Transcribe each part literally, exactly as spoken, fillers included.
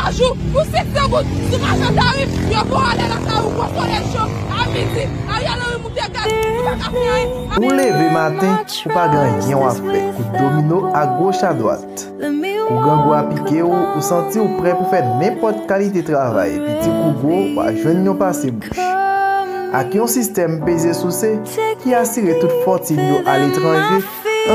Jou pou senk san goud, si w pa fè tarif, yo voye w ale lakay ou, gwo solèy cho, a midi, Ariel Henry moute gaz, ou pa ka fè anyen. Ou leve maten, ou pa gen anyen w ap fè, kout domino a goch a dwat. Kou grangou a pike w, ou santi w prè pou fè nenpòt kalite travay, piti kou gwo, w a jwenn yon pase bouch. Ak yon sistèm peze souse ki asire tout fòtin yo aletranje,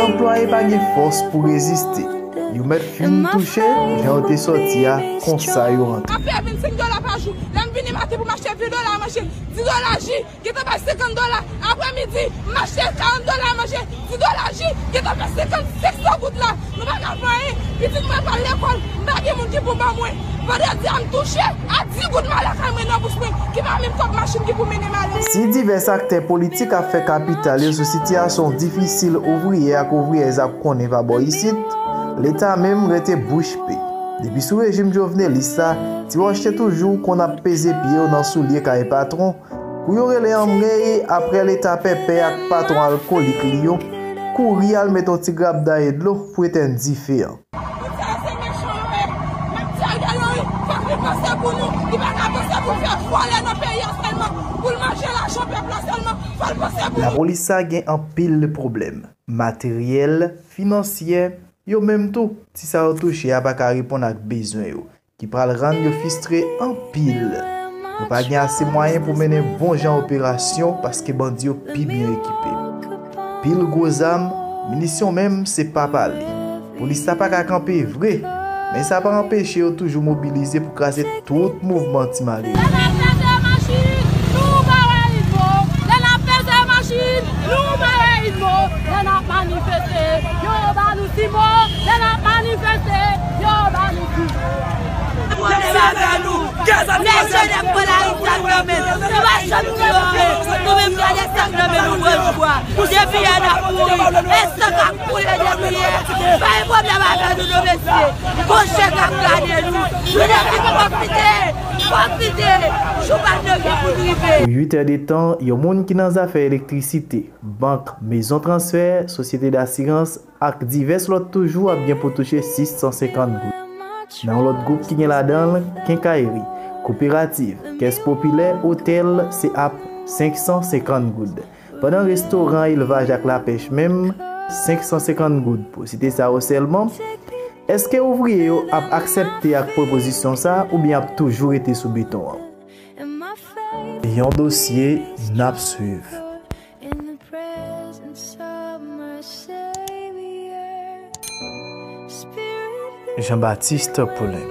anplwaye pa gen fòs pou reziste. Yo mèt fin touche, jan yo te sòti a, konsa yo rantre. Apre vennsenk dola pa jou, lè m vini maten pou m achte ven dola manje, dis dola ji, gentan bay senkant dola. Aprè midi, m achte karant dola manje, dis dola ji, gentan bay senkant, senk san goud la. Nou pa ka fè anyen. Pitit mwen pral lekòl, m pa gen moun ki pou ban mwen. Vandredi a, m touche a dis goud m al lakay mwen nan bous mwen, ki pa menm kòb machin ki pou mennen m ale. Si divès aktè politik ap fè kapital yo sou sitiyasyon difisil ouvriyè ak ouvriyèz ap konnen pa bò isit, Leta menm rete bouch be. Depi sou rejim Jovenelis la, ti wòch te toujou konn ap peze pye yo nan soulye kay patwon, kou yo rele anmwey, aprè Leta pèpè ak patwon alkolik li yo, kouri al met yon ti grabday dlo pou etèn dife an. Moun sa yo se mechan yo ye. M ap di Ariel Henry, fòk li panse pou nou. Li pa ka panse pou fè vòlè nan peyi a sèlman, pou l manje lajan pèp la sèlman. Fò l panse pou nou. Lapolis sa gen anpil pwoblèm, materyèl, finansyè, yo menm tou, ti sa yo touche a pa ka reponn ak bezwen yo, ki pral rann yo fistre anpil. Yo pa gen ase mwayen pou mennen bon jan operasyon paske bandi yo pi byen ekipe. Pil gwo zam, minisyon menm se pa pale. Polis la pa ka kanpe vre, men sa pa anpeche yo toujou mobilize pou kraze tout mouvman ti malere. Lè n ap peze machin, nou pa wè ritmo. Lè n ap peze machin, nou pa wè ritmo. Lè n ap manifeste, yo ba nou simo. Lè n ap manifeste, yo ba nou simo. Pwoblèm avè nou. Mesye, nèg pran larit sa k nan men nou. Nou pa janm di yo anyen. Nou menm gade sa k nan men nou, pran chwa. Depi yè n ap mouri. E san k ap koule depi yè. Pa gen pwoblèm avè nou non, mesye. Gon je k ap gade nou. Nou depi pwofite. Pwofite. Jou pa t gen pou n rive. Pou uit è de tan, yon moun ki nan zafè elektrisite, bank, mezon transfè, sosyete dasirans, ak divès lòt toujou ap gen pou touche sis san senkant goud. Nan yon lòt gwoup ki gen ladan l kenkayri, koperativ, kès popilè, otèl, se ap senk san senkant goud. Pandan restoran, elvaj ak lapèch menm, senk san senkant goud, pou site sa yo sèlman. Èske ouvriye yo ap aksepte ak pwopozisyon sa a oubyen ap toujou rete sou beton an? Yon dosye n ap swiv. Jean-Baptiste Poulain.